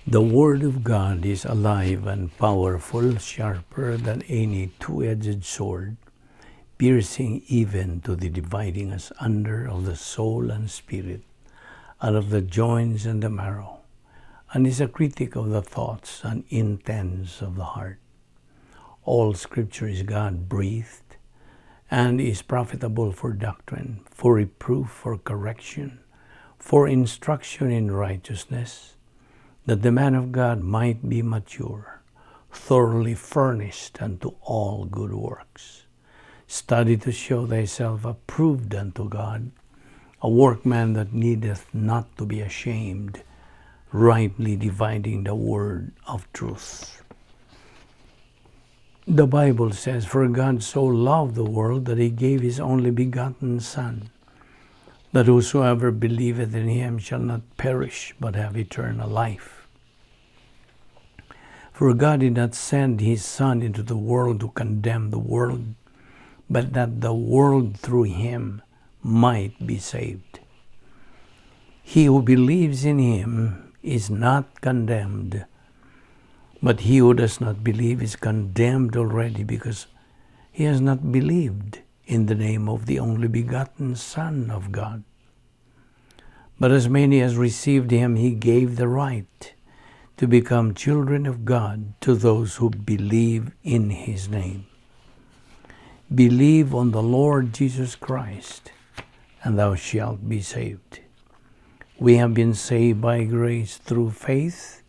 The Word of God is alive and powerful, sharper than any two-edged sword, piercing even to the dividing asunder of the soul and spirit, and of the joints and the marrow, and is a critic of the thoughts and intents of the heart. All Scripture is God breathed and is profitable for doctrine, for reproof, for correction, for instruction in righteousness, that the man of God might be mature, thoroughly furnished unto all good works. Study to show thyself approved unto God, a workman that needeth not to be ashamed, rightly dividing the word of truth. The Bible says, "For God so loved the world that he gave his only begotten Son, that whosoever believeth in him shall not perish, but have eternal life." For God did not send his Son into the world to condemn the world, but that the world through him might be saved. He who believes in him is not condemned, but he who does not believe is condemned already, because he has not believed in the name of the only begotten Son of God. But as many as received him, he gave the right to become children of God, to those who believe in his name. Believe on the Lord Jesus Christ, and thou shalt be saved. We have been saved by grace through faith,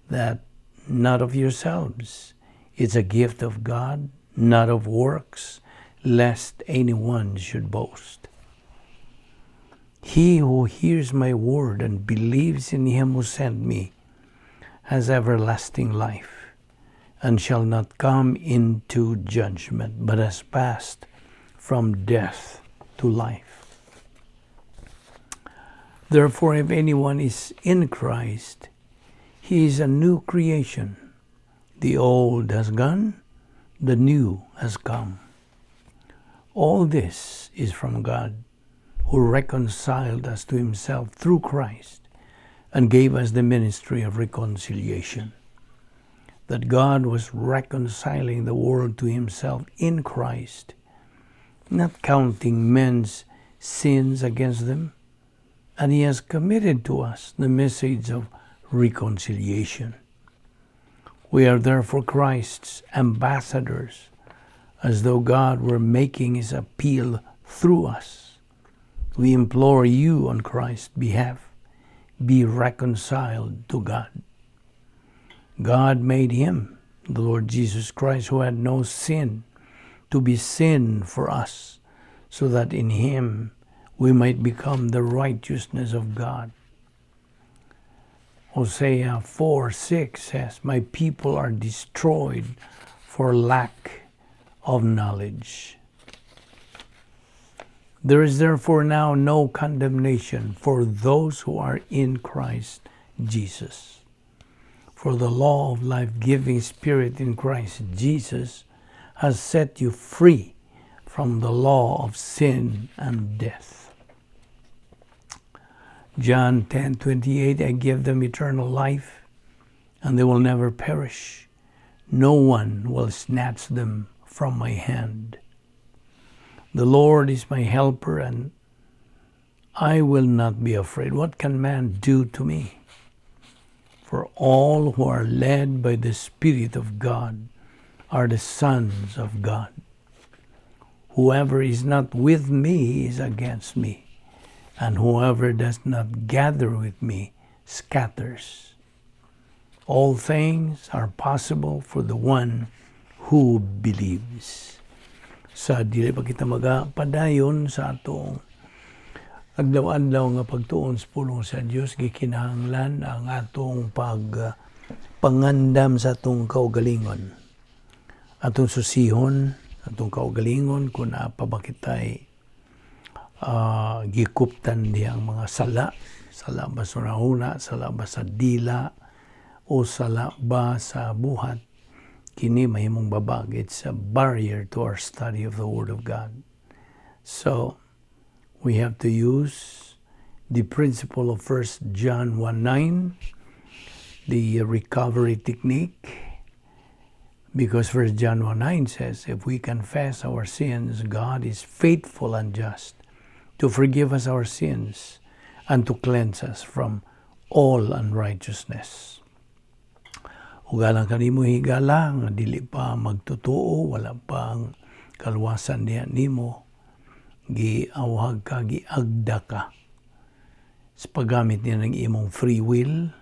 that not of yourselves. It's a gift of God, not of works, lest anyone should boast. He who hears my word and believes in him who sent me has everlasting life, and shall not come into judgment, but has passed from death to life. Therefore, if anyone is in Christ, he is a new creation. The old has gone, the new has come. All this is from God, who reconciled us to himself through Christ and gave us the ministry of reconciliation. That God was reconciling the world to himself in Christ, not counting men's sins against them, and he has committed to us the message of reconciliation. We are therefore Christ's ambassadors, as though God were making his appeal through us. We implore you on Christ's behalf, be reconciled to God. God made him, the Lord Jesus Christ, who had no sin, to be sin for us, so that in him we might become the righteousness of God. Hosea 4:6 says, "My people are destroyed for lack of knowledge." There is therefore now no condemnation for those who are in Christ Jesus. For the law of life-giving Spirit in Christ Jesus has set you free from the law of sin and death. John 10:28, "I give them eternal life, and they will never perish. No one will snatch them from my hand." The Lord is my helper, and I will not be afraid. What can man do to me? For all who are led by the Spirit of God are the sons of God. Whoever is not with me is against me, and whoever does not gather with me scatters. All things are possible for the one who believes. Sa dili pa kita magapadayon sa atong adlaw-adlaw nga pagtuon sa pulong sa Dios, gikinahanglan ang atong pag pangandam sa atong kaugalingon. Atong susihon atong kaugalingon kung naa pa ba kitay gikuptan dihang mga sala, sala ba sa hunahuna, sala ba sa dila, o sala ba sa buhat. Kini mahimong babag. It's a barrier to our study of the Word of God. So, we have to use the principle of 1 John 1:9. The recovery technique, because 1 John 1:9 says, "If we confess our sins, God is faithful and just to forgive us our sins and to cleanse us from all unrighteousness." Ug alang kanimo, higala, nga dili pa magtotoo, wala pa ang kaluwasan diha nimo, giawhag ka, giagda ka sa paggamit niya ng imong free will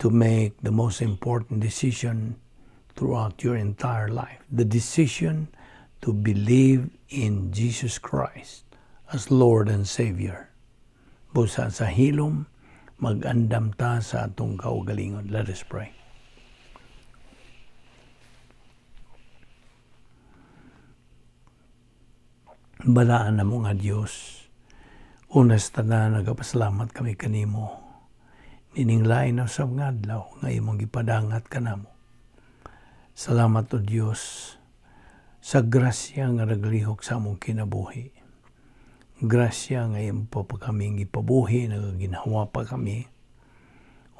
to make the most important decision throughout your entire life. The decision to believe in Jesus Christ as Lord and Savior. Busa sa hilom, mag-andam ta sa atong kaugalingon. Let us pray. Balaan namo nga Dios, una sa tanan, nagapasalamat kami kanimo nining lain na usab nga adlaw nga imong gipadangat kanamo. Salamat, O Dios, sa grasya nga naglihok sa among kinabuhi. Grasya nga imo pa kaming gipabuhi, nagaginhawa pa kami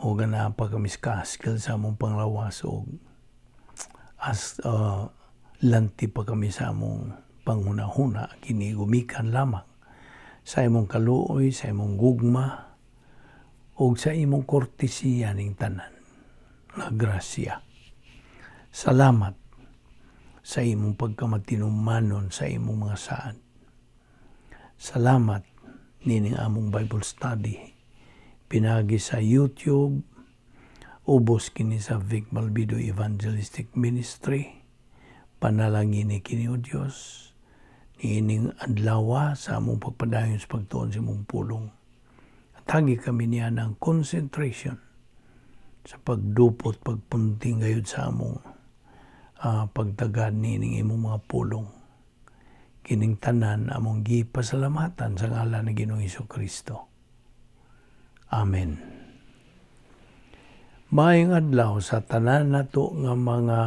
o naa pa kami sa kaskil sa among panglawas o as lanti pa kami sa among panghuna-huna, kini gumikan lamang sa imong kaluoy, sa imong gugma, ug sa imong kortesiya ning tanan nga grasya. Salamat sa imong pagkamatinumanon sa imong mga saad. Salamat nining among Bible study pinagi sa YouTube, ubos kini sa Vic Malbido Evangelistic Ministry. Panalangini kini, O Dios, niining adlawa sa among pagpadayon sa pagtuon sa imong pulong. Hatagi kami niya ng concentration sa pagdupot, pagpunting gayud sa among pagtagad niining imong mga pulong. Kining tanan among gipasalamatan sa ngalan ni Ginoong Kristo. Amen. Maayong adlaw sa tanan nato nga mga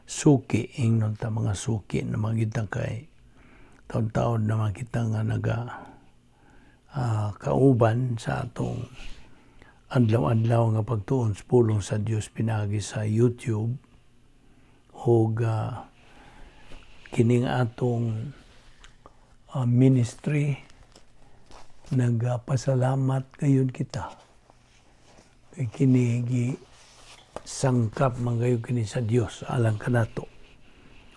suki, ingnon ta mga suki na mga kay taon-taon naman kita nga naga kauban sa atong adlaw-adlaw nga pagtuon sa pulong sa Dios pinagi sa YouTube ug kining atong ministry. Nagapasalamat gayud kita kay kini gi sangkap man gayud kini sa Dios alang kanato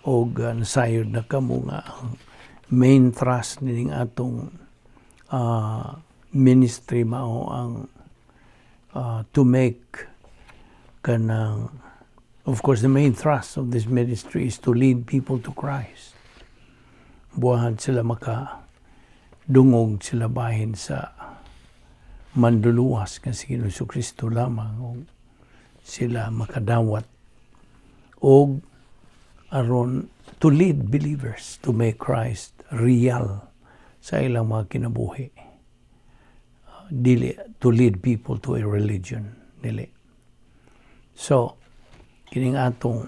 og nasayod na kamo nga ang main thrust nining atong ministry mao ang to make kanang, of course, the main thrust of this ministry is to lead people to Christ, buhahan sila maka dungog sila bahin sa manduluwas nga si Ginoong Kristo lamang ug sila makadawat og aron to lead believers to make Christ real sa ilang mga kinabuhi. Dili to lead people to a religion, dili. So, kining atong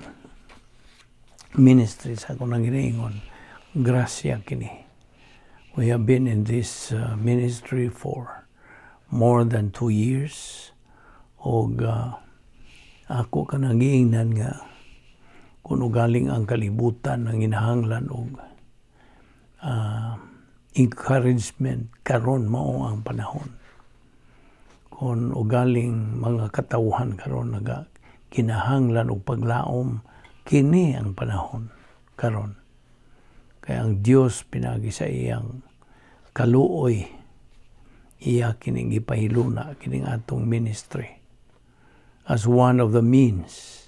ministry, sa akong nang ginaingon, grasya kini. We have been in this ministry for more than 2 years og ako kanang giingnan nga kung ugaling ang kalibutan ang ginahanglan og encouragement karon, mao ang panahon. Kung ugaling mga katawhan karon naga kinahanglan og paglaom, kini ang panahon karon. Kaya ang Dios, pinagi sa iyang kaluoy, iya kining gipahiluna kining atong ministry as one of the means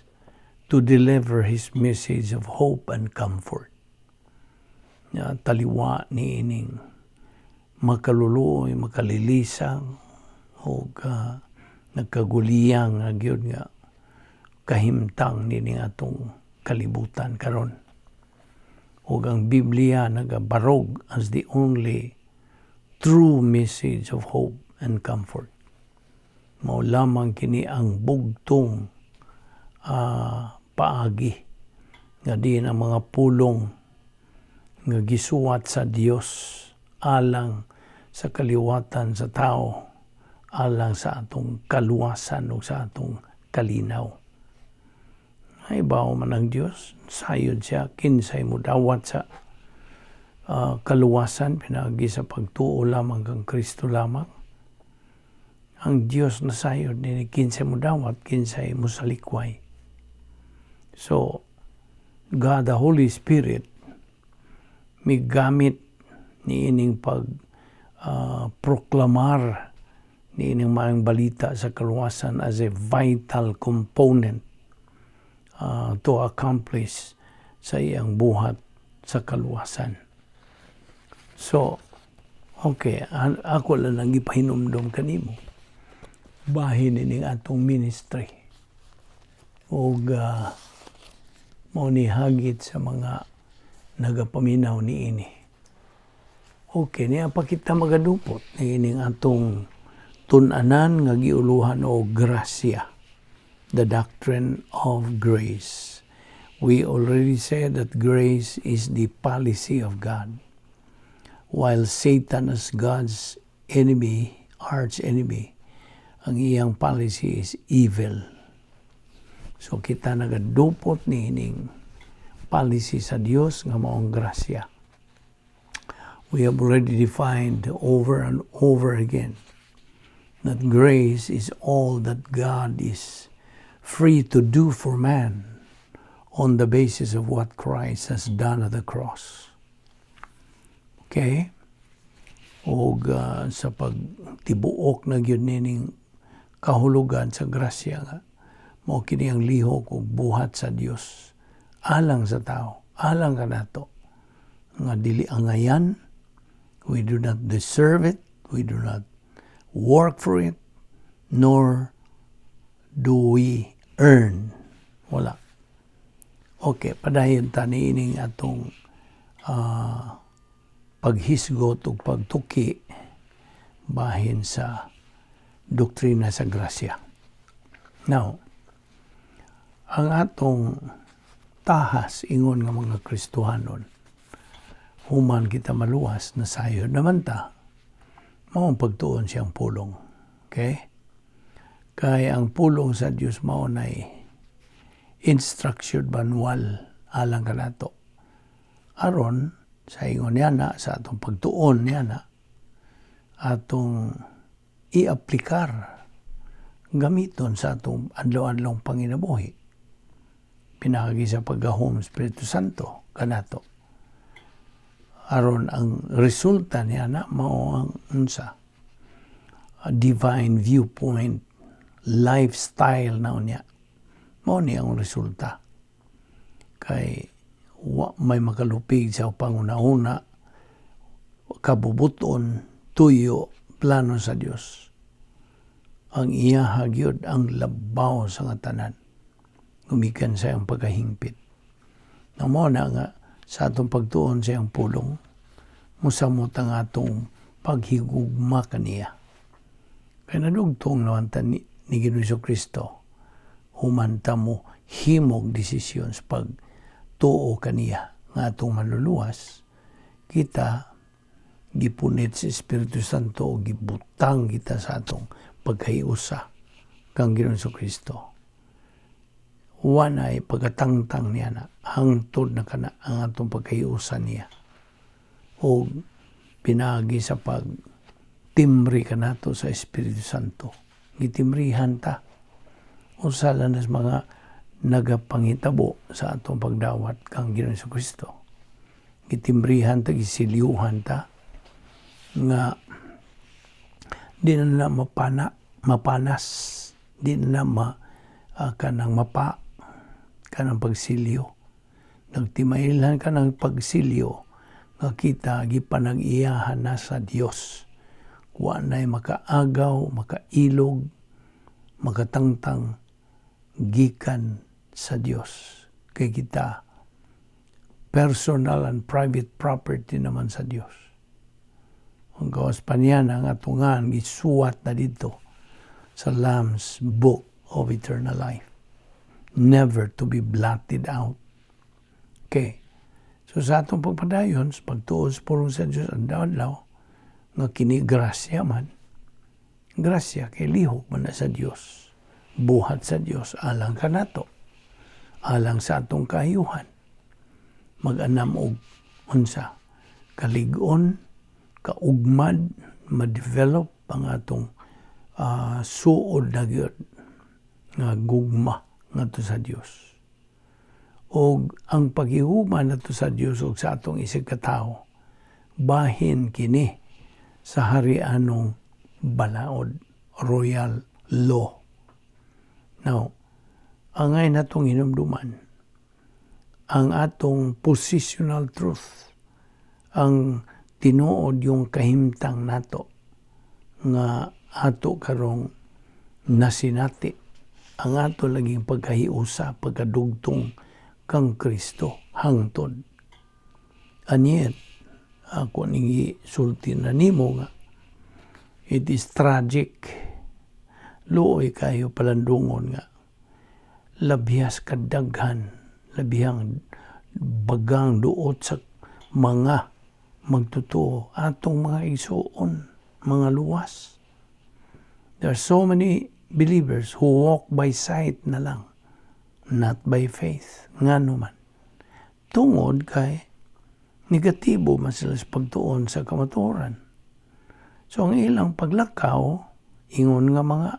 to deliver His message of hope and comfort. Ya, taliwa ni ining makaluluoy, makalilisang ug nagkaguliyang nga gyud nga kahimtang nining atong kalibutan karon. Ug ang Biblia nagabarog as the only true message of hope and comfort. Mao lamang kini ang bugtong paagi nga diin ang mga pulong nga gisuwat sa Dios alang sa kaliwatan sa tao. alang sa atong kaluwasan ug sa atong kalinaw. Ay bao man ang Dios, sayod siya kinsay mudawat sa kaluwasan pinaagi sa pagtuo lamang kang Kristo lamang. Ang Dios nasayod ni kinsay mudawat, kinsay musalikway. So, God the Holy Spirit migamit niining pag proklamar niining maayong balita sa kaluwasan as a vital component to accomplish sa iyang buhat sa kaluwasan. So, okay, ako lang ang gipahinumdom kanimo bahin ining atong ministry ug mao ni hagit sa mga nagapaminaw niini. Okay, niya pa kita magadupot niining atong tun-anan nga giuluhan og grasya, the doctrine of grace. We already said that grace is the policy of God. While Satan as God's enemy, arch enemy, ang iyang policy is evil. So kita nagadupot niining policy sa Dios nga maong grasya. We have already defined over and over again that grace is all that God is free to do for man on the basis of what Christ has done at the cross. Okay? Og sa pagtibuok na gyud nining kahulugan sa grasya nga mao kini ang lihok ug buhat sa Dios alang sa tao, alang kanato nga dili angayan. We do not deserve it, we do not work for it, nor do we earn. Wala. Okay, padayon ta niining atong paghisgot ug pagtuki bahin sa doktrina sa grasya. Now, ang atong tahas ingon nga mga Kristohanon, human kita maluwas, nasayod naman ta, mao ang pagtuon sa iyang pulong. Okay? Kay ang pulong sa Dios mao nay instruction manual alang kanato. Aron sa ingon niya na, sa atong pagtuon niya na, atong i-aplikar, gamiton sa atong adlaw-adlaw panginabuhi. Pinaagi sa paggahom Espiritu Santo kanato. Aron ang resulta niya na mao ang unsa? A divine viewpoint, lifestyle na unya. Mao ni ang resulta. Kay wa may makalupig sa panguna-una, kabubuton, tuyo, plano sa Dios. Ang iya gyud ang labaw sa nga tanan. Gumikan sa iyang pagkahingpit. Na mao na nga sa atong pagtuon sa iyang pulong, musamot ang atong paghigugma kaniya. Kay nadugtong naman ta ni Ginoong Kristo, human ta mo himog desisyon sa pagtuo kaniya nga atong manluluwas, kita gipunit sa Espiritu Santo o gibutang kita sa atong pagkahiusa kang Ginoong Kristo. Wa nay pagkatangtang niya na hangtod na kana ang atong pagkahiusa niya. O pinaagi sa pag timri kanato sa Espiritu Santo. Gitimrihan ta. Usa lang nas mga nagapangitabo sa atong pagdawat kang Ginoong Kristo. Gitimrihan ta, gisilyuhan ta nga di na na mapana, mapanas, di na na ma, kanang mapa, kanang pagsilyo. Nagtimailhan ka ng pagsilyo nga kita gipanag-iyahan na sa Dios. Wa na'y makaagaw, makailog, makatangtang gikan sa Dios. Kay kita personal and private property naman sa Dios. Ang gawas pa niya ang atungan gisuwat na dito sa Lamb's Book of Eternal Life. Never to be blotted out. Okay. So sa atong pagpadayon, sa pagtuo sa pulong sa Diyos, ang adlaw, nga kini grasya man, Grasya kay lihok man na sa Dios. Buhat sa Dios alang kanato. Alang sa atong kaayuhan. Mag-anam og unsa kalig-on, kaugmad, ma-develop ang atong suod na gyud nga gugma ngadto sa Dios. Og ang paghihugma nato sa Dios ug sa atong isig katawo, bahin kini sa harianong balaod, royal law. Now, angay natong hinumduman ang atong positional truth, ang tinuod yung kahimtang nato nga ato karong nasinati, ang ato laging pagkahiusa, pagkadugtong kang Kristo hangtod. And yet, ako ning sulti na nimo nga it is tragic. Luoy kayo palandungon nga labihas kadaghan, labihang bagang duot sa mga magtotoo, atong mga igsuon, mga luwas. There are so many believers who walk by sight na lang, not by faith. Ngano man? Tungod kay negatibo man sila sa pagtuon sa kamatuoran. So ang ilang paglakaw, ingon nga mga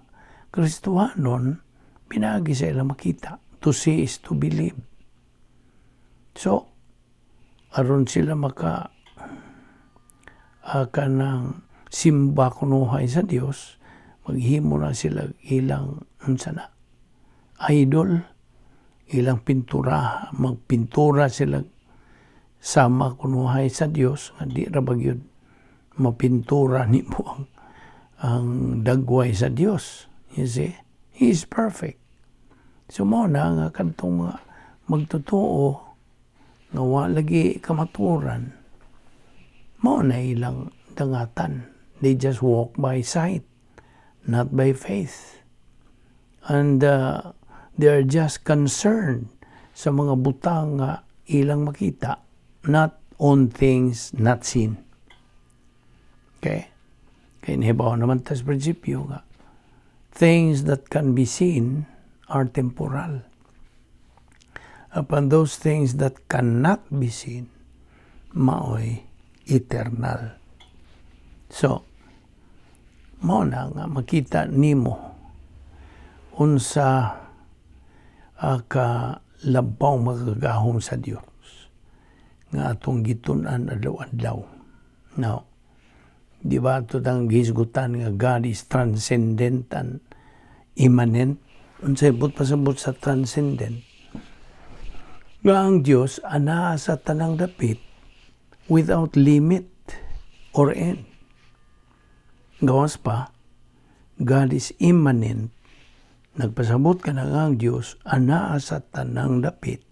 Kristohanon, pinaagi sa ilang makita. To see is to believe. So, aron sila maka kanang simba kunuhay sa Dios, maghimo na sila ilang unsa na idol, ilang pintura, magpintura sila sama kunuhay sa Dios nga di ra ba gyud mapintura nimo ang dagway sa Dios. You see, He is perfect. So mao na nga kadtong mga magtotoo nga wa lagi kamaturan, mao na ilang dangatan. They just walk by sight, not by faith. And they are just concerned sa mga butang nga ilang makita, not on things not seen. Okay? Kay nahibaw naman tas prinsipyo nga things that can be seen are temporal. Upon those things that cannot be seen, maoy eternal. So, mao na nga makita nimo unsa ka labaw makagagahom sa Dios nga atong gitun-an adlaw-adlaw. Now, di ba ato tang gihisgutan nga God is transcendent and immanent? Unsay buot pasabot sa transcendent? Nga ang Dios anaa sa tanang dapit without limit or end. Gawas pa, God is immanent. Nagpasabot ka na nga ang Dios anaa sa tanang dapit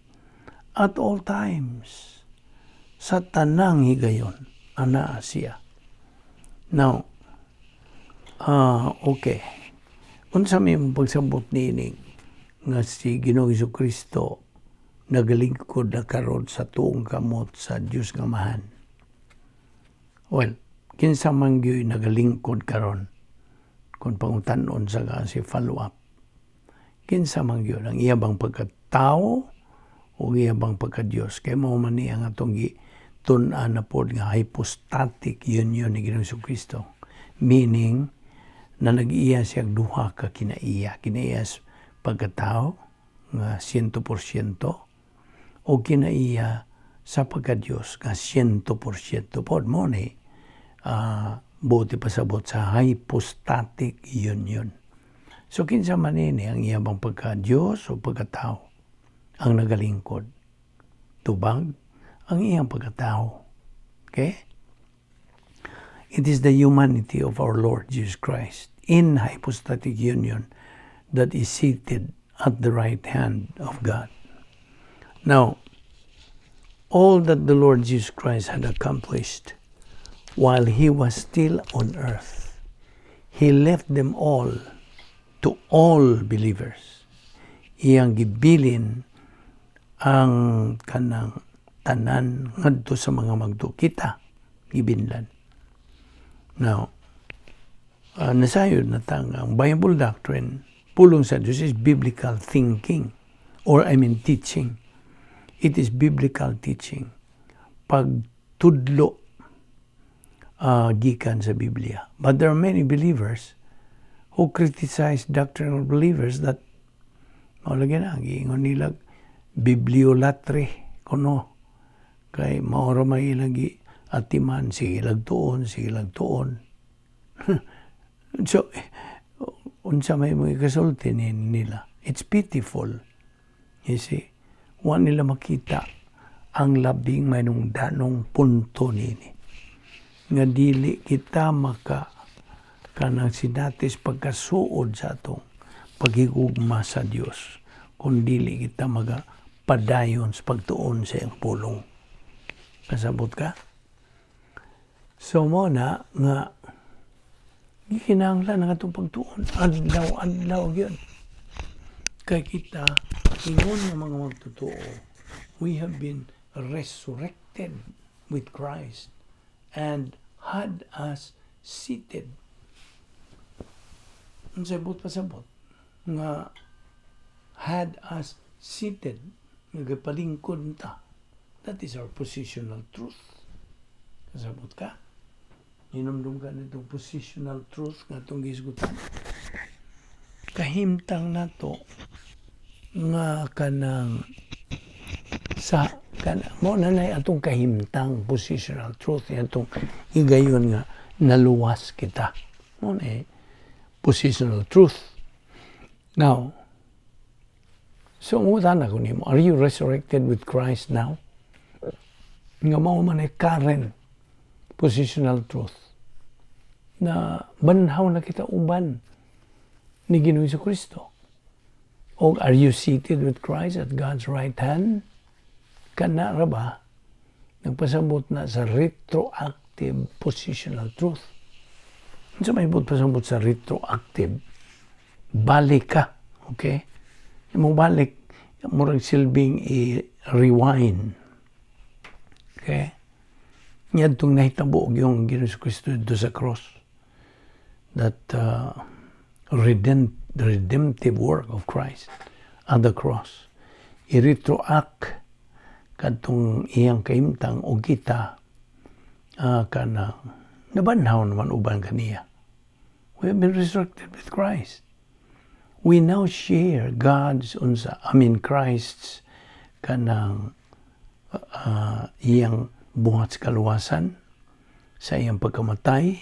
at all times. Sa tanang higayon, anaa siya. Now, okay. Unsa may imong pagsabot niini nga si Ginoong Kristo nagalingkod na karon sa tuong kamot sa Dios nga Amahan? Well, kinsa man gyud nagalingkod karon kung pangutan-on sa ka si follow up? Kinsa man gyud, ang iya bang pagkatao o iya bang pagka-Dios? Kay mao man ni ang atong gitun-an na pod nga hypostatic union ni Ginoong Kristo. Meaning, na nag-iya siya duha ka kinaiya. Kinaiya sa pagkatao nga 100% o kinaiya sa pagka-Diyos nga 100% pod mo ni buot ipasabot sa hypostatic union. So kinsa man ini, ang iya bang pagka-Diyos o pagkatao ang nagalingkod? Tubag, ang iyang pagkatao. Okay? It is the humanity of our Lord Jesus Christ in hypostatic union that is seated at the right hand of God. Now, all that the Lord Jesus Christ had accomplished while he was still on earth, he left them all to all believers. Iyang gibilin ang kanang tanan ngadto sa mga magtukita, gibinlan. Now, Nasayod na ta nga ang Bible doctrine, pulong sa Diyos, is biblical thinking or, I mean, teaching. It is biblical teaching. Pagtudlo gikan sa Biblia. But there are many believers who criticize doctrinal believers that mao lagi na giingon nila bibliolatry kuno kay mao ra may ilang atiman, sige lag tuon, sige lag tuon. So unsa may mga kasulti ni nila? It's pitiful, you see. Wa nila makita ang labing manungdanong punto nini nga dili kita maka kanang sinatis pagkasuod sa atong paghigugma sa Dios kung dili kita maga padayon sa pagtuon sa iyang pulong. Kasabot ka? So mao na nga gikinahanglan ang atong pagtuon adlaw-adlaw gyud. Kay kita ingon nga mga magtotoo, we have been resurrected with Christ and had us seated. Unsay buot pasabot nga had us seated, nga gipalingkod ta? That is our positional truth. Kasabot ka? Hinumdum ka nitong positional truth nga atong gihisgutan? Kahimtang nato nga kanang sa kana mao na nay atong kahimtang, positional truth, atong higayon nga naluwas kita, mao na positional truth. Now, so mangutana ko nimo, are you resurrected with Christ now? Nga mao man ay current positional truth na banhaw na kita uban ni Ginoong Kristo. O are you seated with Christ at God's right hand? Kana ra ba nagpasabot na sa retroactive positional truth? Unsa may buot pasabot sa retroactive? Balik ka, okay? Mo balik, murag silbing i-rewind. Okay? Ngadtong nahitabo yung Ginoong Kristo didto sa cross. That redemptive work of Christ on the cross. I-retroact kadtong iyang kahimtang og kita kana nabanhaw naman uban kaniya. We have been resurrected with Christ. We now share God's unsa, I mean, Christ's kanang iyang buhat sa kaluwasan, sa iyang pagkamatay,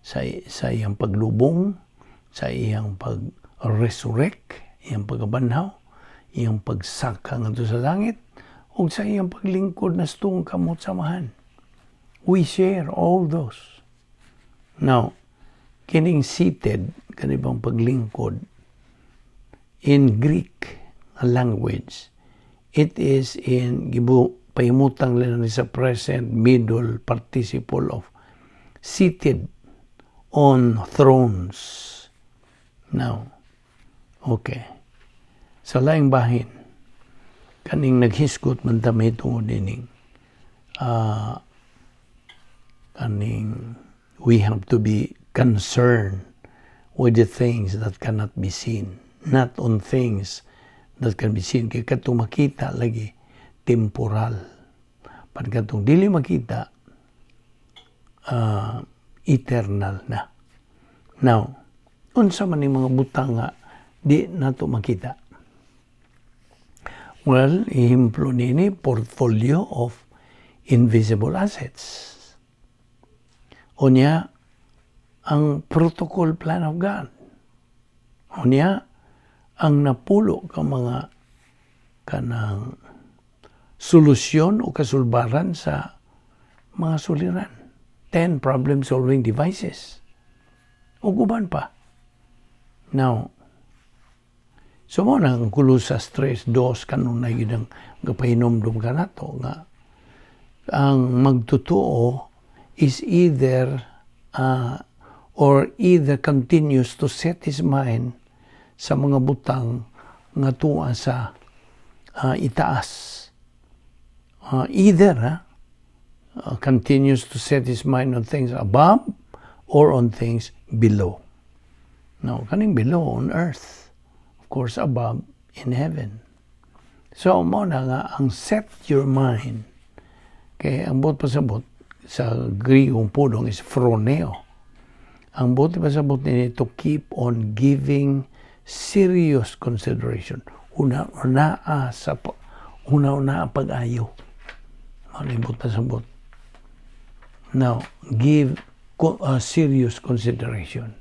sa iyang paglubong, sa iyang pag-resurrect, iyang pagkabanhaw, iyang pagsaka ngadto sa langit, ug sa iyang paglingkod na sa kamot sa Amahan. We share all those. Now, kining seated, kanibang paglingkod, in Greek language, it is in gibu pahimutang lang ni sa present middle participle of seated on thrones. Now, okay. Sa laing bahin, kaning naghisgot man ta may tungod ining kaning we have to be concerned with the things that cannot be seen, not on things that can be seen. Kay katong makita lagi temporal. Pag katong dili makita, eternal na. Now, unsa man ning mga butang nga di nato makita? Well, ehemplo nini, portfolio of invisible assets. Unya, ang protocol plan of God. Unya, ang napulo ka mga kanang solusyon o kasulbaran sa mga suliran. 10 problem-solving devices. O uban pa. Now, so mao na ang Colosas 3:2, kanunay gyud ang gapahinomdom kanato nga ang magtotoo is either or either continues to set his mind sa mga butang nga tuwa sa itaas. Either continues to set his mind on things above or on things Below. No, kaning below on earth. Of course, above in heaven. So, mao na nga ang set your mind. Kay ang buot pasabot sa Griegong pulong is phroneo. Ang buot pasabot ni to keep on giving serious consideration. Una-una sa una-una pag-ayo. Mao na buot pasabot. Now, give serious consideration.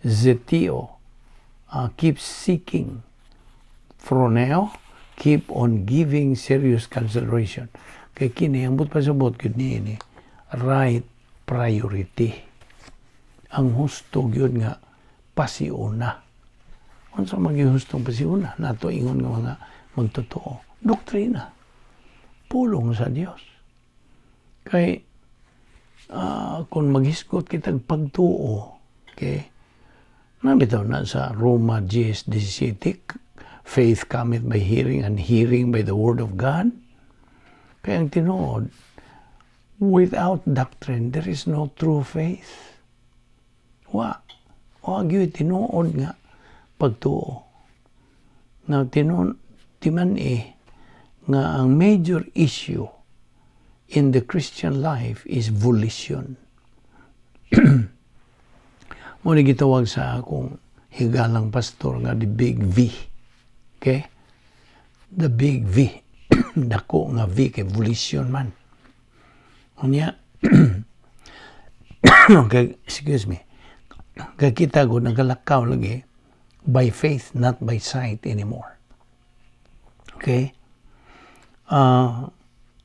Zeteo, keep seeking. Phroneo, keep on giving serious consideration. Kay kini, ang buot pasabot gyud niini, right priority. Ang husto gyud nga pasiuna. Unsa man gyud hustong pasiuna? Nato ingon nga mga magtotoo. Doktrina. Pulong sa Dios. Kay kung maghisgot kitag pagtuo, okay, nabitaw na sa Roma 10:17, "Faith cometh by hearing and hearing by the word of God." Kaya ang tinuod, without doctrine, there is no true faith. Wa. Wa gyud tinuod nga pagtuo. Now, tinuod, timan eh, nga ang major issue in the Christian life is volition. Mao ni gitawag sa akong higalang pastor nga the big V. Okay? The big V. Dako nga V kay volition man. Unya, okay, excuse me. Kay kita gud nagalakaw lagi by faith, not by sight anymore. Okay?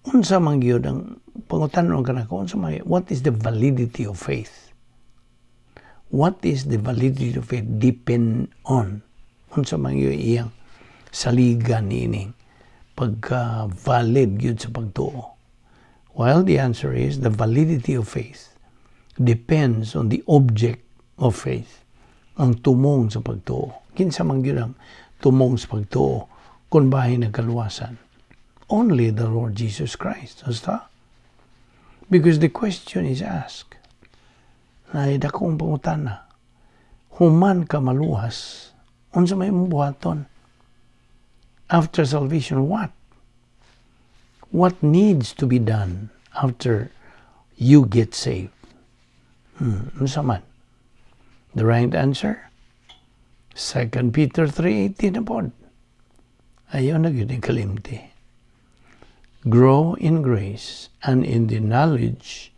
Unsa man gyud ang pangutan-on ka nako, unsa man, what is the validity of faith? What is the validity of faith depend on? Unsa man gyud iyang saligan niining pagka valid gyud sa pagtuo? Well, the answer is the validity of faith depends on the object of faith. Ang tumong sa pagtuo. Kinsa man gyud ang tumong sa pagtuo kung bahin nagkaluwasan? Only the Lord Jesus Christ. Basta? Because the question is asked, na dakong pangutana, human ka maluwas, unsa may imong buhaton? After salvation, what? What needs to be done after you get saved? Unsa man? The right answer? 2 Peter 3:18 na pod. Ayaw na gyud kalimti. "Grow in grace and in the knowledge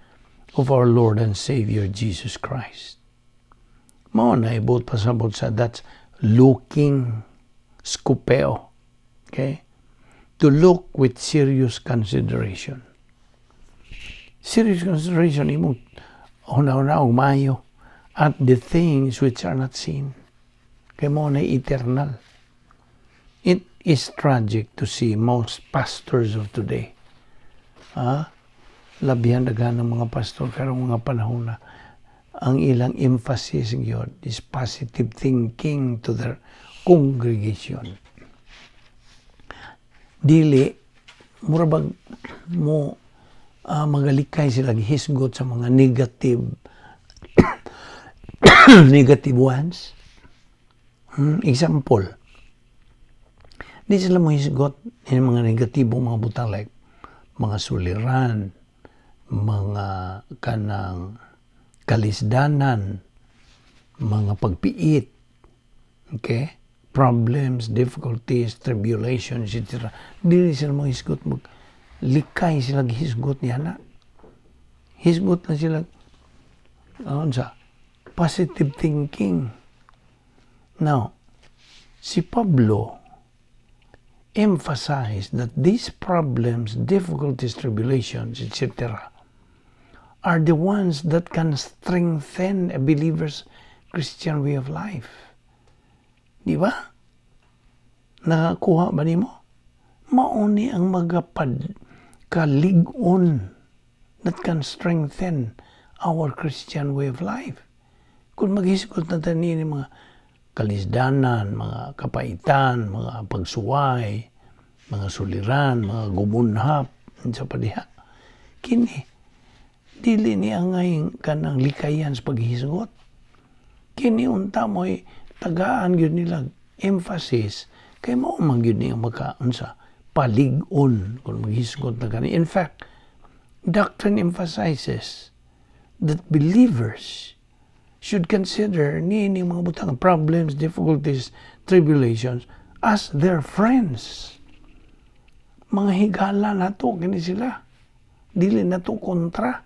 of our Lord and Savior Jesus Christ." Mao na ibuot pasabot sa that's looking, skopeo. Okay? To look with serious consideration. Serious consideration, imong huna-huna og maayo at the things which are not seen. Kay mao na eternal. It is tragic to see most pastors of today. Ah, labihan daghan ng mga pastor karong mga panahon na ang ilang emphasis gyud is positive thinking to their congregation. Dili mura bag mo magalikay sila hisgot sa mga negative negative ones. Example, di sila mo hisgot ng mga negatibo mga butang like mga suliran, mga kanang kalisdanan, mga pagpiit, okay? Problems, difficulties, tribulations, etc. Dili sila mo hisgot, mag likay sila hisgot niya na. Hisgot na sila, ano sa, positive thinking. Now, si Pablo emphasized that these problems, difficulties, tribulations, etc., are the ones that can strengthen a believer's Christian way of life. Di ba? Nakakuha ba nimo? Mao ni ang magapad kalig-on that can strengthen our Christian way of life. Kung maghisgot na tayo ni mga kalisdanan, mga kapaitan, mga pagsuway, mga suliran, mga gumunhap, sa padiha. Kini, dili ni angay kanang likayan sa paghisgot. Kini unta mo'y tagaan gyud nila emphasis kay mao man gyud niya maka unsa palig-on kung maghisgot na kani. In fact, doctrine emphasizes that believers should consider ni mga butang, problems, difficulties, tribulations as their friends. Mga higala nato kini sila. Dili nato kontra.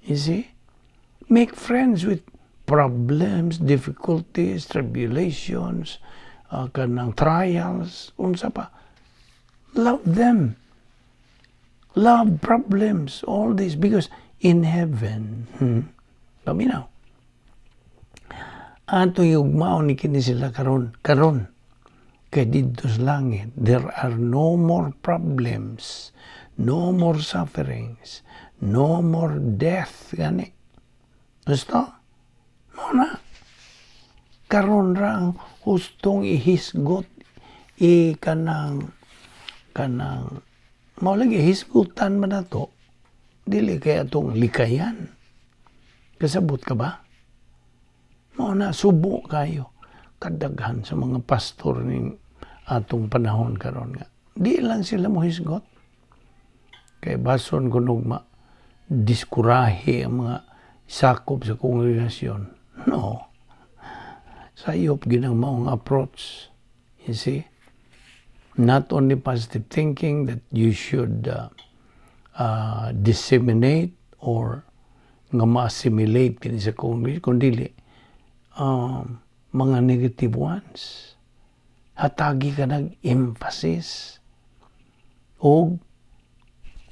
You see? Make friends with problems, difficulties, tribulations, kanang trials, unsa pa. Love them. Love problems, all this, because in heaven, paminaw, ato yugmaon ni kini sila karon karon kay didto sa langit there are no more problems, no more sufferings, no more death gani. Gusto mo na karon ra ang hustong ihisgot i kanang kanang mao lagi hisgutan man nato, dili kay atong likayan. Kasabot ka ba? Mao na subo kayo kadaghan sa mga pastor ning atong panahon karon nga di lang sila mohisgot kay bason kunog ma diskurahe ang mga sakop sa kongregasyon. No, sayop ginang maong approach. You see, not only positive thinking that you should disseminate or nga ma-assimilate kini sa congregation, kundi mga negative ones. Hatagi ka nag-emphasis o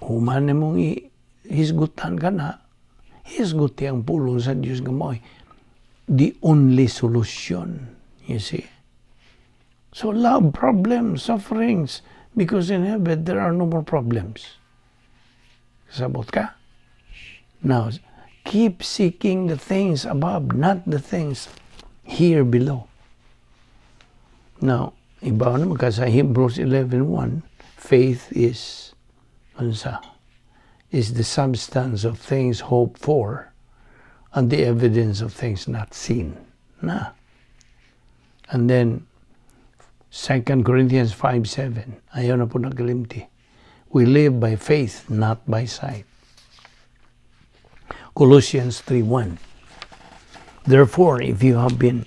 human mong hisgutan ka na, hisguti ang pulong sa Diyos nga mo'y the only solution, you see. So love problems, sufferings, because in heaven there are no more problems. Sabot ka? Now, keep seeking the things above, not the things here below. Now, iba naman ka sa Hebrews 11:1, faith is, unsa, is the substance of things hoped for and the evidence of things not seen. Na. And then, 2 Corinthians 5:7, ayaw na po nagkalimti. We live by faith, not by sight. Colossians 3:1. Therefore, if you have been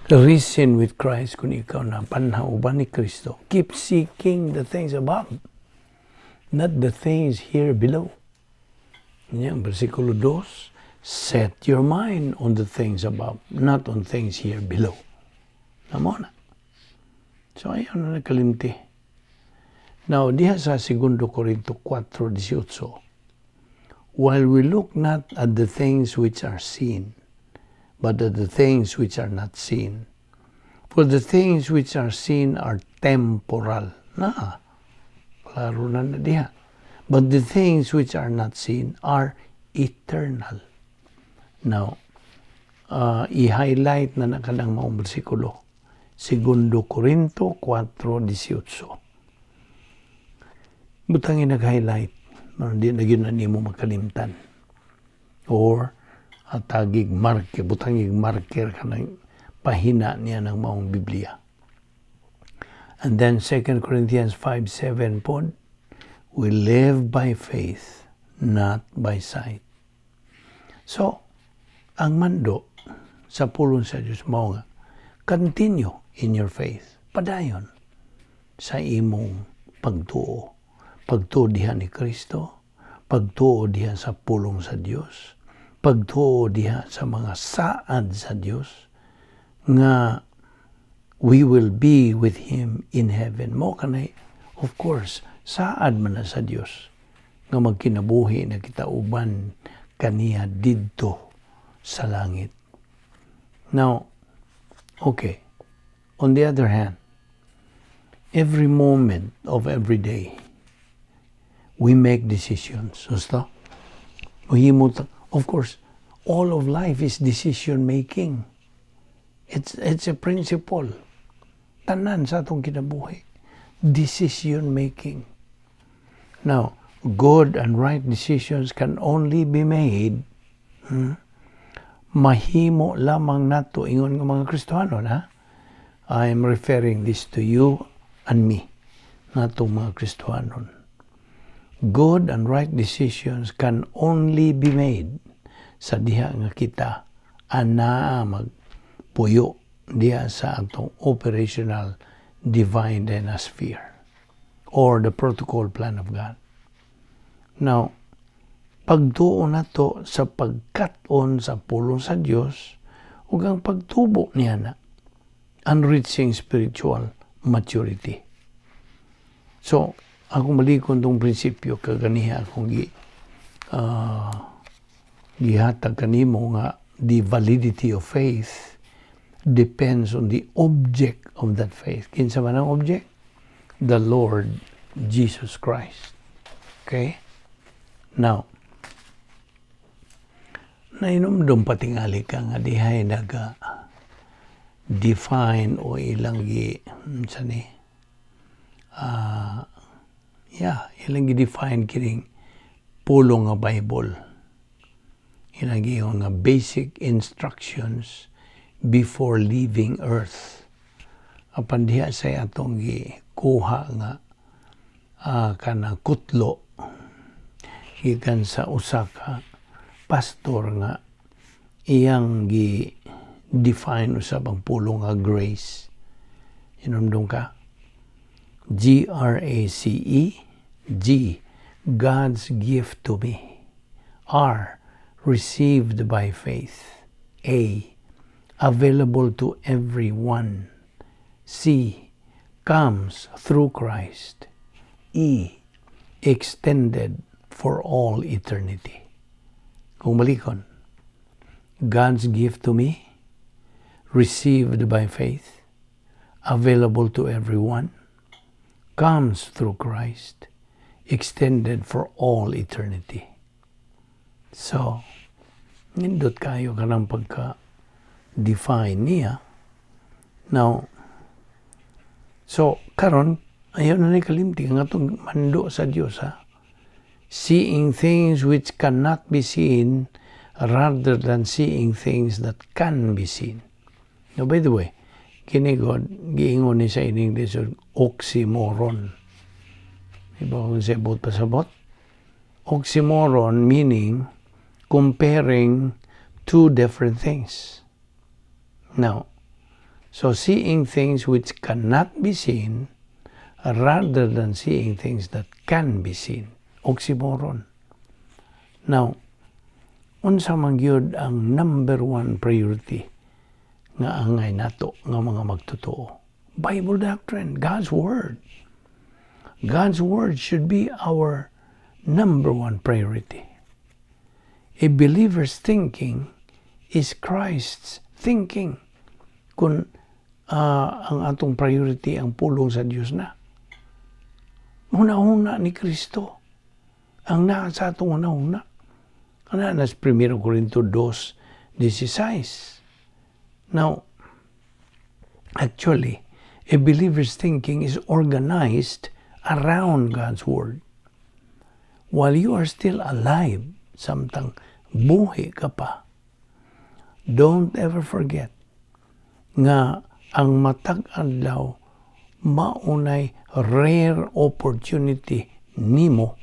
risen with Christ, kung ikaw na panhaw ba ni Kristo, keep seeking the things above, not the things here below. Yan, versikulo 2, set your mind on the things above, not on things here below. Namo na. So, ayaw na nagkalimti. Now, diha sa 2 Corinto 4:18, while we look not at the things which are seen, but at the things which are not seen. For the things which are seen are temporal. Na, klaro na na diha. But the things which are not seen are eternal. Now, i-highlight na na kanang maong bersikulo. Segundo Corinto 4:18. Butangin nag-highlight. Hindi na yun na nimo makalimtan. Or, atagig marker, butangig marker ka ng pahina niya ng maong Biblia. And then 2 Corinthians 5:7 pod, we live by faith, not by sight. So, ang mando sa pulong sa Diyos mao nga, continue in your faith. Padayon sa imong pagtuo. Pagtuo diha ni Kristo, pagtuo diha sa pulong sa Dios, pagtuo diha sa mga saad sa Dios nga we will be with Him in heaven. Mo kanay, of course, saad man na sa Dios nga magkinabuhi na kita uban kaniya didto sa langit. Now, okay, on the other hand, every moment of every day, we make decisions. Gusto? Muhimo. Of course, all of life is decision making. It's a principle. Tanan sa atong kinabuhi. Decision making. Now, good and right decisions can only be made Mahimo lamang nato ingon nga mga Kristohanon, ha? I am referring this to you and me, natong mga Kristohanon. Good and right decisions can only be made sa diha nga kita anaa magpuyo diha sa atong operational divine dynasphere or the protocol plan of God. Now, pagtuo nato sa pagkat-on sa pulong sa Dios ug ang pagtubo niya na and reaching spiritual maturity. So, akong balikon tong prinsipyo kaganiha akong gihatag kanimo nga the validity of faith depends on the object of that faith. Kinsa man ang object? The Lord Jesus Christ. Okay? Now, nahinumdum patingali ka nga dihay naga define o ilang gi unsa ni, yeah, ilang gi-define kining pulong nga Bible, ilang giingon nga basic instructions before leaving earth. Apan diha sa atong gikuha nga kana kutlo gikan sa usa ka pastor nga iyang gi define usab ang pulong nga grace. Hinumdum ka? G R A C E. G, God's gift to me. R, received by faith. A, available to everyone. C, comes through Christ. E, extended for all eternity. Kung balikon, God's gift to me, received by faith, available to everyone, comes through Christ, extended for all eternity. So, nindot kayo kanang pagka-define niya. Now, so, karon ayaw na ni kalimti ang atong mando sa Dios, ha? Seeing things which cannot be seen rather than seeing things that can be seen. Now, by the way, kini god, giingon ni sa in English, oxymoron. Iba kung sabot pasabot? Oxymoron meaning comparing two different things. Now, so seeing things which cannot be seen rather than seeing things that can be seen. Oxymoron. Now, unsa man gyud ang number one priority nga angay nato nga mga magtotoo? Bible doctrine, God's Word. God's Word should be our number one priority. A believer's thinking is Christ's thinking. Kung ang atong priority ang pulong sa Dios na. Huna-huna ni Kristo ang naa sa atong huna-huna. Ana nas 1 Corinto 2:16. Now, actually, a believer's thinking is organized around God's Word. While you are still alive, samtang buhi ka pa, don't ever forget nga ang matag adlaw maunay rare opportunity nimo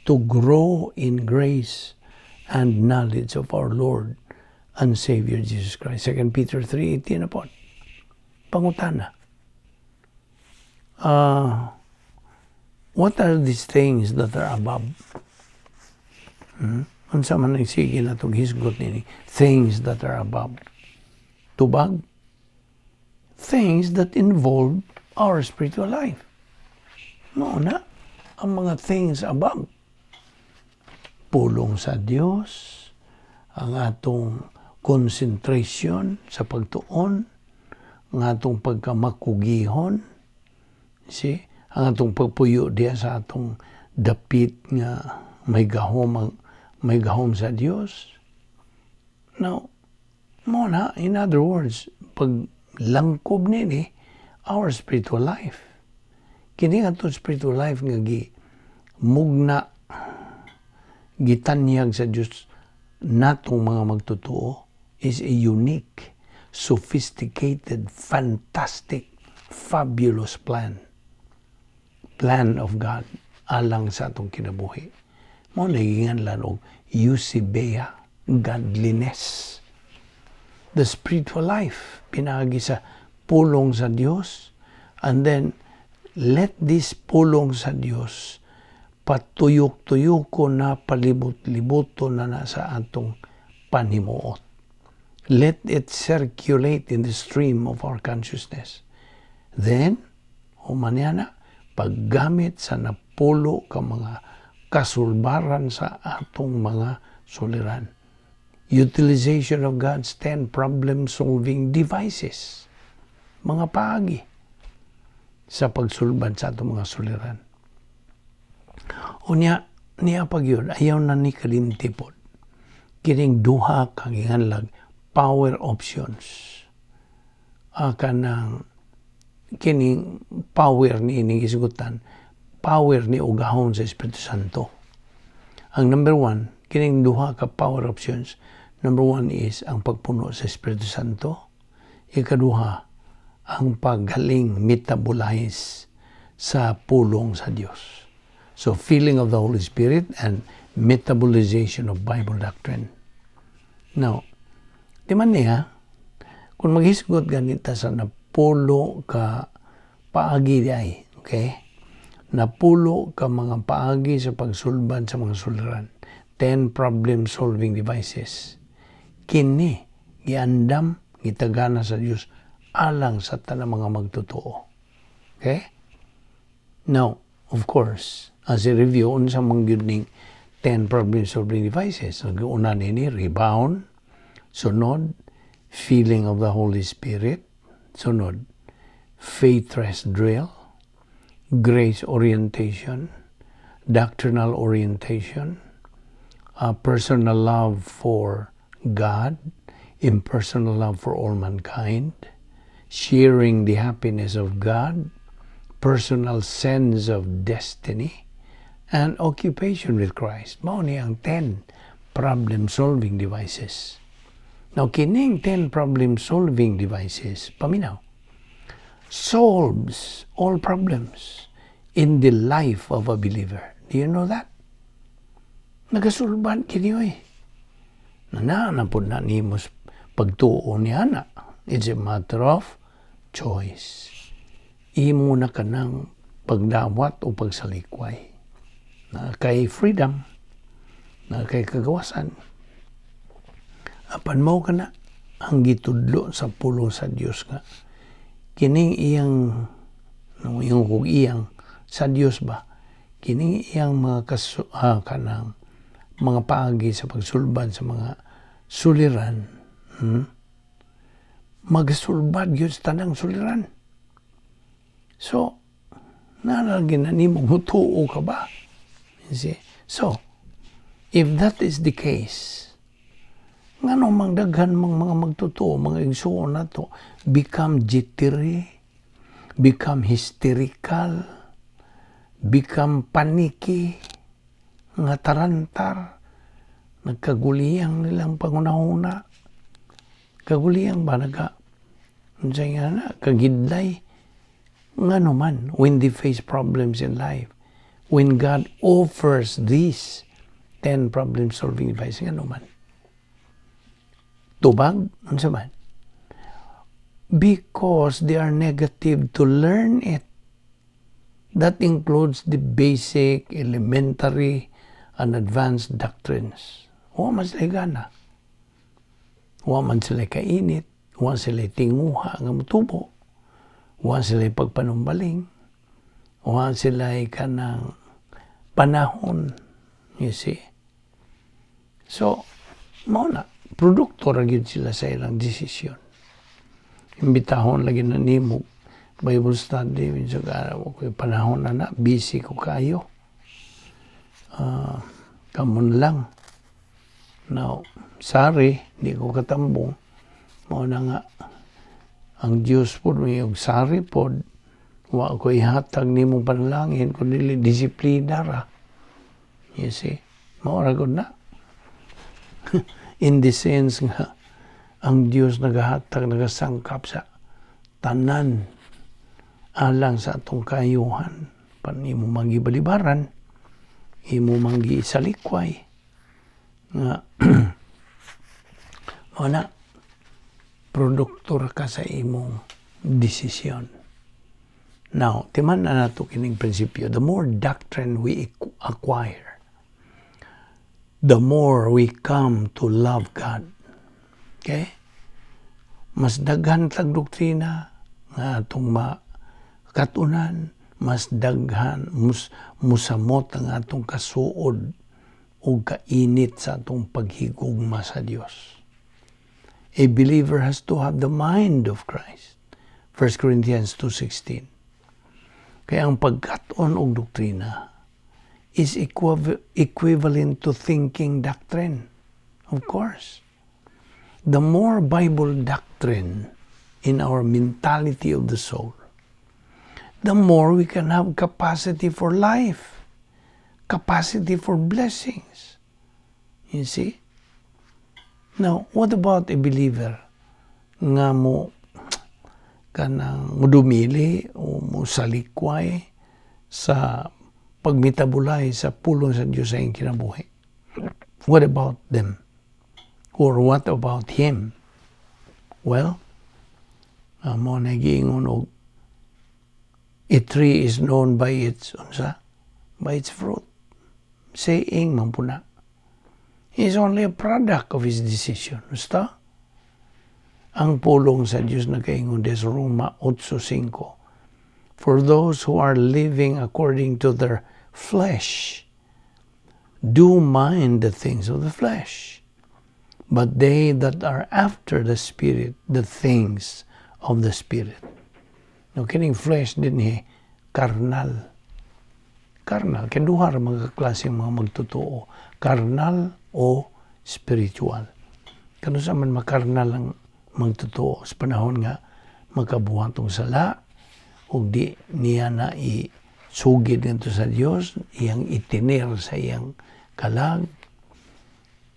to grow in grace and knowledge of our Lord and Savior Jesus Christ. 2 Peter 3:18 na po. Pangutana. What are these things that are above? Unsa man ang sige na itong hisgot nini? Things that are above. Tubag? Things that involve our spiritual life. Mao na ang mga things above. Pulong sa Dios, ang atong concentration sa pagtuon, ang atong pagkamakugihon, see? Ang atong pagpuyo diya sa atong dapit nga may gahom sa Dios. Now, mao na, in other words, pag langkob nini, our spiritual life. Kini atong spiritual life nga gi mugna, gitanyag sa Dios natong mga magtotoo, is a unique, sophisticated, fantastic, fabulous plan. Plan of God alang sa atong kinabuhi. Mao na giinganlan og eusebeia, godliness. The spiritual life, pinaagi sa pulong sa Dios, and then let this pulong sa Dios patuyok-tuyoko na, palibot-liboto na na sa atong panimuot. Let it circulate in the stream of our consciousness. Then, human niya na, paggamit sa napulo ka mga kasulbaran sa atong mga suliran. Utilization of God's 10 problem-solving devices. Mga paagi sa pagsulbad sa atong mga suliran. Unya, niya pag yun, ayaw na ni kalimti pod. Kining duha ka giinganlag power options. Kanang kining power ni ining gisgutan, power ni ugahon sa Espiritu Santo. Ang number one, kining duha ka power options. Number one is ang pagpuno sa Espiritu Santo. Ikaduha, ang paggaling, metabolize sa pulong sa Dios. So, filling of the Holy Spirit and metabolization of Bible doctrine. Now, di man niya, kung maghisgot ganita sa napulo ka paagi di ay, okay? Napulo ka mga paagi sa pagsulbad sa mga suliran. 10 problem-solving devices. Kini, giandam, gitagana sa Dios alang sa tanang mga magtotoo. Okay? Now, of course, as a review, unsa man gyud ning 10 problem-solving devices? Una nini, rebound. Sunod, filling of the Holy Spirit. Sunod, faith rest drill, grace orientation, doctrinal orientation, personal love for God, impersonal love for all mankind, sharing the happiness of God, personal sense of destiny, and occupation with Christ. Mao ni ang 10 problem-solving devices. Now, kining 10 problem-solving devices, paminaw, solves all problems in the life of a believer. Do you know that? Nagasulbad kini oy. Na na po na nimo pagtuo ni ana. It's a matter of choice. Imo na kanang pagdawat o pagsalikway. Na kay freedom, na kay kagawasan. Apan mao kana ang gitudlo sa pulong sa Dios nga kining iyang no iyang kog iyang sa Dios ba, kining iyang mga kanang mga paagi sa pagsulbad sa mga suliran, Magasulbad gyud sa tanang suliran. So nalagi na nimo, mutuo ka ba? You see? So if that is the case, ngano mang daghan mang mga magtotoo, mga igsuon nato, become jittery, become hysterical, become panicky, nga tarantar, nagkaguliyang nilang pangunahuna, kaguliyang ba, nagka unsay nga na, kagidlay, ngano man when they face problems in life, when God offers these 10 problem solving devices, ngano man tubag, unsa man? Because they are negative to learn it. That includes the basic, elementary, and advanced doctrines. Wa man sila gana. Wa man sila kainit. Wa sila tinguha nga mutubo. Wa sila pagpanumbaling. Wa sila kanang panahon. You see? So, mao na, produkto ra gyud sila sa ilang desisyon. Imbitahon lagi na nimo Bible study, minsan ka, okay, panahon na na, busy ko kayo. Kamon lang. Now, sorry, di ko katambong. Mao na nga, ang Diyos po, may og sorry pod, wa ko ihatag nimo panalangin, kun dili disiplina ra. You see? Mao ra gud na. In the sense nga, Ang Dios nagahatag, nagasangkap sa tanan alang sa atong kaayuhan. Pan imo mangibalibaran, imo mangisalikway nga mao na produktor ka sa imong desisyon. Now, timan na nato kining prinsipyo. The more doctrine we acquire, the more we come to love God. Okay? Mas daghan tag doktrina nga atong makatunan, mas daghan, mus, musamot ang atong kasuod o kainit sa atong paghigugma sa Dios. A believer has to have the mind of Christ. 1 Corinthians 2:16. Kaya ang pagkat-on og doktrina is equivalent to thinking doctrine. Of course. The more Bible doctrine in our mentality of the soul, the more we can have capacity for life, capacity for blessings. You see? Now, what about a believer nga mo kanang mudumili o mo salikway sa pagmetabolize sa pulong sa Dios sa iyang kinabuhi? What about them? Or what about him? Well, mao na giingon og a tree is known by its unsa? By its fruit. Saying man po na. He is only a product of his decision. Basta? Ang pulong sa Diyos nagaingon des Roma 8:5. For those who are living according to their flesh do mind the things of the flesh, but they that are after the Spirit, the things of the Spirit. No, kining flesh dinhi, carnal. Carnal, kay duha ra mga klaseng mga magtotoo. Carnal o spiritual. Kano sa man makarnal ang magtotoo sa panahon nga makabuhat og sala ug di niya na i sugid ngadto sa Dios, iyang itinir sa iyang kalag.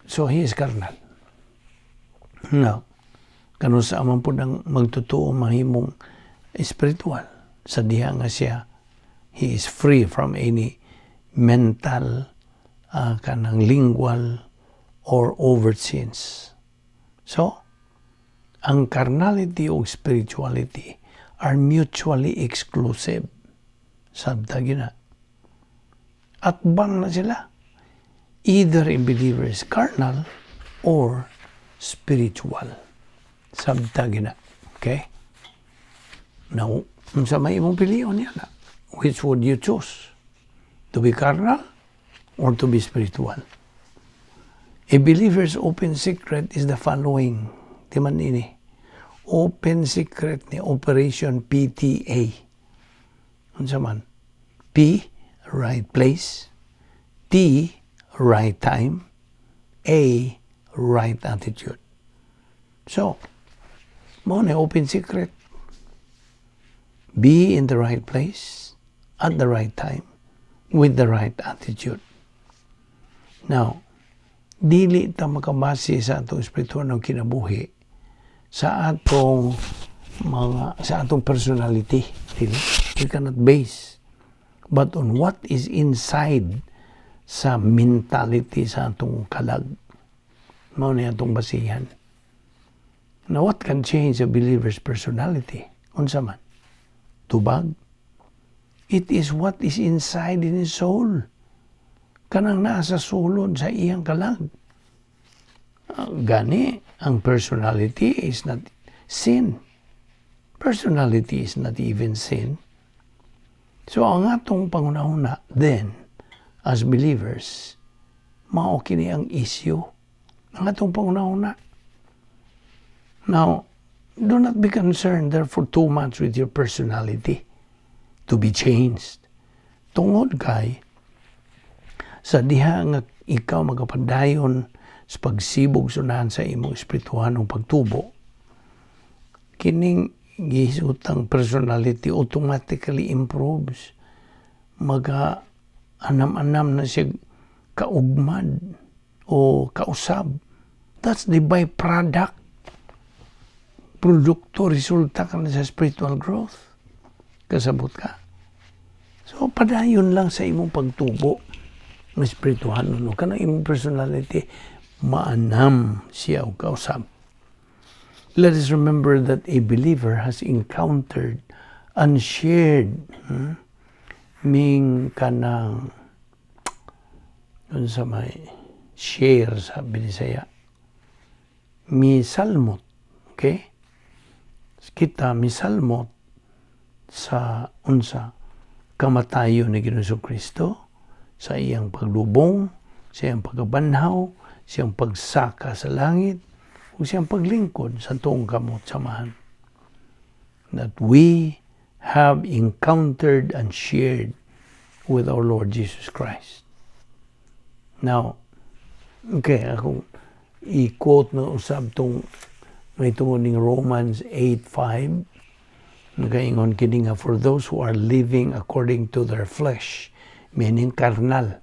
So he is carnal. No. Kano sa man pud ang magtotoo mahimong spiritual sa diha nga siya, he is free from any mental, kanang lingual or overt sins. So, ang carnality o spirituality are mutually exclusive. Sabta gina. Atbang na sila. Either a believer is carnal or spiritual. Sabta gina. Okay? Now, unsa may imong pilion niya na? Which would you choose? To be carnal or to be spiritual? A believer's open secret is the following. Di man ini. Open secret ni Operation PTA. Unsa man? P, right place. T, right time. A, right attitude. So, mao na open secret. Be in the right place at the right time with the right attitude. Now, dili ta makabase sa atong espiritual ng kinabuhi sa atong mga sa atong personality, dili. We cannot base but on what is inside sa mentality sa atong kalag. Mao na atong basihan. Now, what can change a believer's personality? Unsa man? Tubag? It is what is inside in his soul. Kanang naa sa sulod sa iyang kalag. Gani, ang personality is not sin. Personality is not even sin. So, ang atong pangunahuna then, as believers, mao kini ang issue. Ang atong pangunahuna. Now, do not be concerned therefore too much with your personality to be changed. Tungod kay, sa diha nga ikaw magapadayon sa pagsibog sunahan sa imong espirituhanong pagtubo, kining gihisutang personality automatically improves. Maga anam-anam na siya kaugmad o kausab. That's the byproduct. Produkto, resulta ka na sa spiritual growth. Kasabot ka? So, padayon lang sa imong pagtubo ng espirituhan, no? Kanang imong personality, maanam siya og kausab. Let us remember that a believer has encountered and shared, ming kanang unsa may share sa Binisaya, misalmot, okay, kita misalmot sa unsa kamatayon ni Ginoong Kristo, sa iyang paglubong, sa iyang pagkabanhaw, sa iyang pagsaka sa langit ug sa iyang paglingkod sa tuong kamot samahan, that we have encountered and shared with our Lord Jesus Christ. Now, okay, akong i-quote na usab tong may tungod ning Romans 8:5. Nagaingon kini nga, "For those who are living according to their flesh," meaning carnal,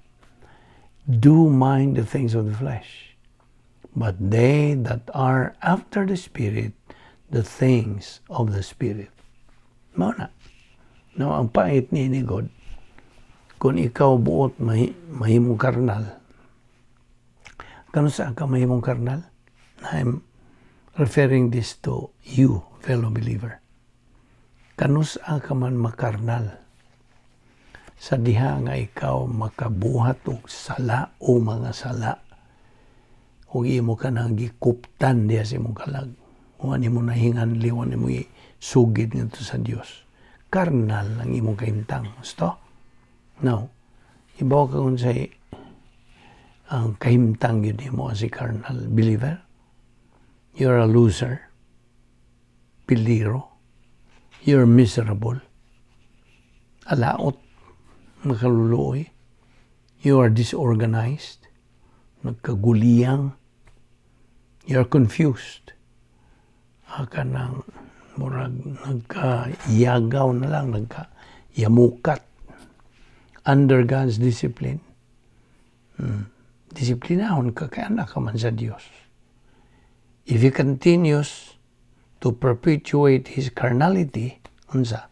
"do mind the things of the flesh, but they that are after the Spirit, the things of the Spirit." Mao na, no? Ang pait ni God, kung ikaw buot mahimong karnal, kano sa ka mahimong karnal? I'm referring this to you, fellow believer. Kanus ka man makarnal? Sa diha nga ikaw makabuhat og sala o mga sala ug imo ka nang gikuptan diha sa imong kalag. Wa nimo nahinganli, wa nimo sugid ngadto sa Dios. Karnal ang imong kahimtang. Gusto? Now, ibaw ka kung say ang kahimtang yun nimo as a carnal believer. You're a loser. Piliro. You're miserable. Alaot. Makaluluoy. You are disorganized. Nagkaguliyang. You're confused. Aka nang murag nagkayagaw na lang, nagkayamukat under God's discipline. Disiplinahon ka kay anak ka man sa Dios. If he continues to perpetuate his carnality, unsa?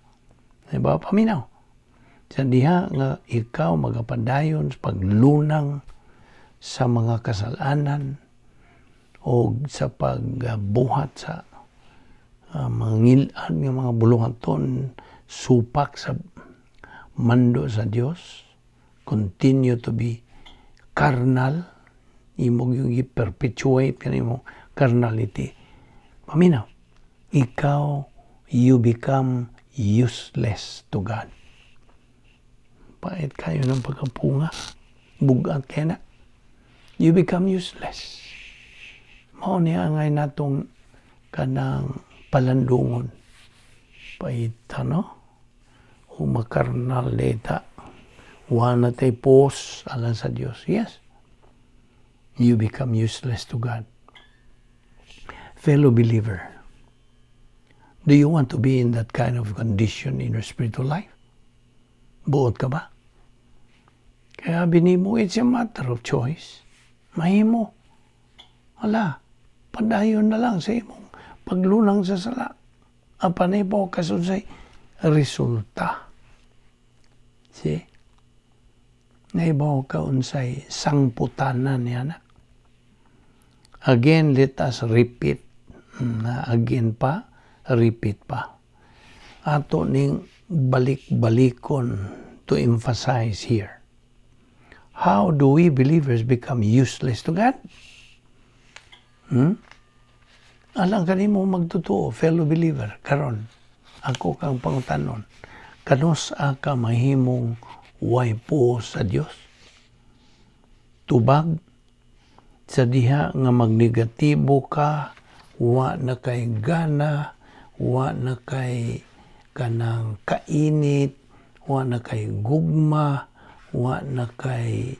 Diba? Paminaw. Sa diha nga ikaw magapadayon sa paglunang sa mga kasalanan o sa pagbuhat sa mga ngil-ad nga mga buluhaton supak sa mando sa Dios, continue to be carnal, imo yung i-perpetuate kanimo carnality. Paminaw, ikaw, you become useless to God. Pait kayo ng pagkapunga. Bugat kayo na. You become useless. Mao niya ngay natong kanang palandungon. Pait, ano? O makarnal data. Wa na tay pos alang sa Dios. Yes. You become useless to God. Fellow believer, do you want to be in that kind of condition in your spiritual life? Buot ka ba? Kaya binimo, it's a matter of choice. Mahimo. Wala. Padayon na lang sa imong paglunang sa sala. Apan po kasunsay resulta. See? Naibaw ka unsay sangputanan niya na. Again, let us repeat. Na again pa, repeat pa. Ato ning balik-balikon to emphasize here. How do we believers become useless to God? Alang kanimo magtotoo, fellow believer, karon ako kang pangutanon. Kanus ka mahimong way puos sa Dios? Tubag sa diha nga magnegatibo ka, wa na kay gana, wa na kay kanang kainit, wa na kay gugma, wa na kay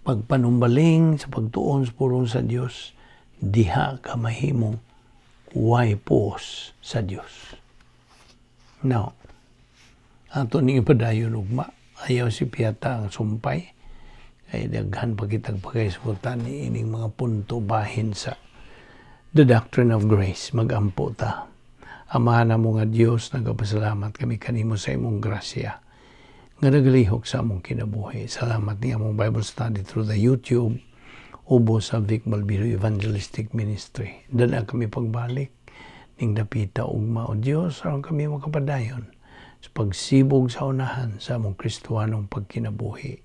pagpanumbaling sa pagtuon sa pulong sa Dios, diha ka mahimong way puos sa Dios. Now, ato ning ipadayon ugma, ayaw si Piata ang sumpay, kay daghan pa kitag pagkaisgutan ni ining mga punto bahin sa The Doctrine of Grace, magampo ta. Amahan namo nga Dios, nagapasalamat kami kanimo sa imong grasya nga nagalihok sa among kinabuhi. Salamat ni among Bible study through the YouTube ubos sa Vic Balbido Evangelistic Ministry. Dala kami pagbalik ning dapita ugma, o Dios, aron kami makapadayon sa pagsibog sa unahan sa among Kristohanong pagkinabuhi.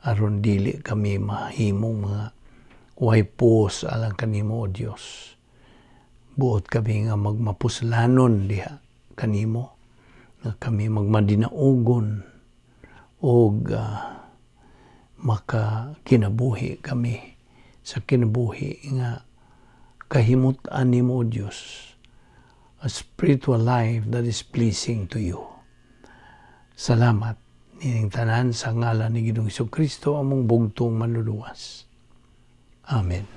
Aron dili kami mahimong mga way puos alang kanimo, o Dios. Buot kami nga magmapuslanon diha kanimo, nga kami magmadinaugon og makakinabuhi kami sa kinabuhi nga kahimut-an nimo, O Dios, a spiritual life that is pleasing to you. Salamat nining tanan sa ngalan ni Ginoong Kristo, among bugtong Manluluwas. Amen.